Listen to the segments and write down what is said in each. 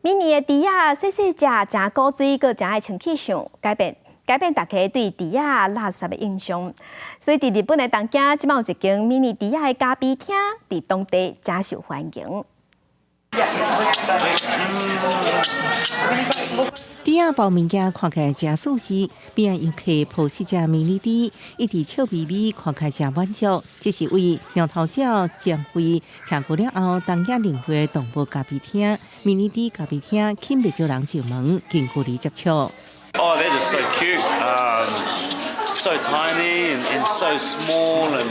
迷你的豬仔細細隻，誠古錐，閣誠愛穿去相，改變改變大家對豬仔垃圾的印象。所以佇日本的東京，這擺有一間迷你豬仔的咖啡廳，佇當地誠受歡迎。豬仔包物件看起來誠舒適，邊仔遊客抱細隻迷你豬，一直笑眯眯，看起來誠滿足。這是為貓頭鳥減肥徛過了後，東京靈會動物咖啡廳迷你豬咖啡廳吸引袂少人上門近距離接觸。 Oh, they're just so cute, so tiny and so small, and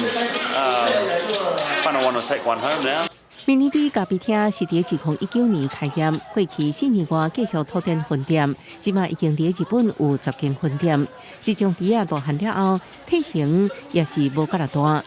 kind of want to take one home now. 迷你豬咖啡廳是佇2019年開業，過去4年外繼續拓展分店，這馬已經佇日本有10間分店。這種豬仔大漢了後，體型也是無佮大，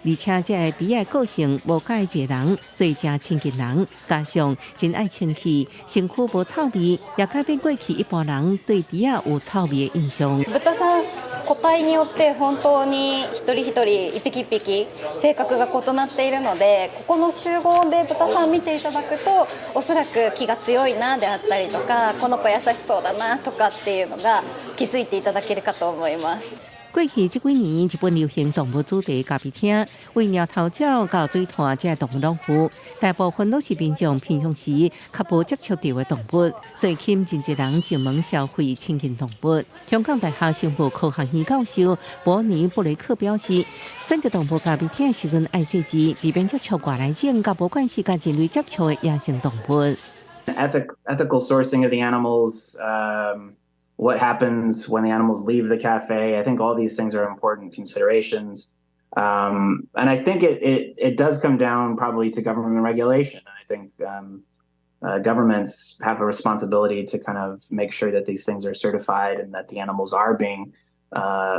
而且這个豬仔個性無佮濟人，所以誠親近人，加上真愛清氣，身軀無臭味，也改變過去一般人對豬仔有臭味的印象。豚さん個体によって本当に一人一人一匹一匹性格が異なっているので、ここの集合で豚さん見ていただくと、おそらく気が強いなであったりとか、この子優しそうだなとかっていうのが気づいていただけるかと思います。過去這幾年，日本流行動物主題咖啡廳，為貓頭鳥佮水獺這動物攏有，大部分攏是民眾平常時較無接觸著的動物，所以吸引真濟人上門消費親近動物。香港大學生物科學院教授伯尼布雷克表示，選擇動物咖啡廳時陣愛細緻，避免接觸外來種佮無慣勢佮人類接觸的野生動物。 Ethical sourcing of the animals. What happens when the animals leave the cafe? I think all these things are important considerations. And I think it does come down probably to government regulation. I think governments have a responsibility to kind of make sure that these things are certified and that the animals are being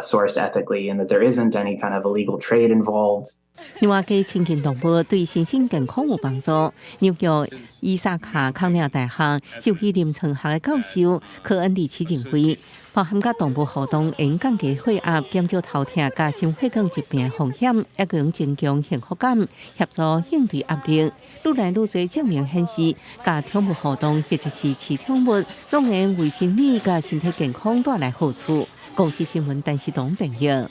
sourced ethically and that there isn't any kind of illegal trade involved. 另外，加親近動物對身心健康有幫助。紐約伊薩卡康奈爾大學獸醫臨床學的教授科恩利奇認為，包含佮動物互動，會降低血壓、減少頭痛、佮心血管疾病風險，抑閣會增強幸福感，協助應對壓力。愈來愈濟證明顯示，佮寵物互動或者是飼寵物，攏會為心理佮身體健康帶來好處。公視新聞，陳世東編譯。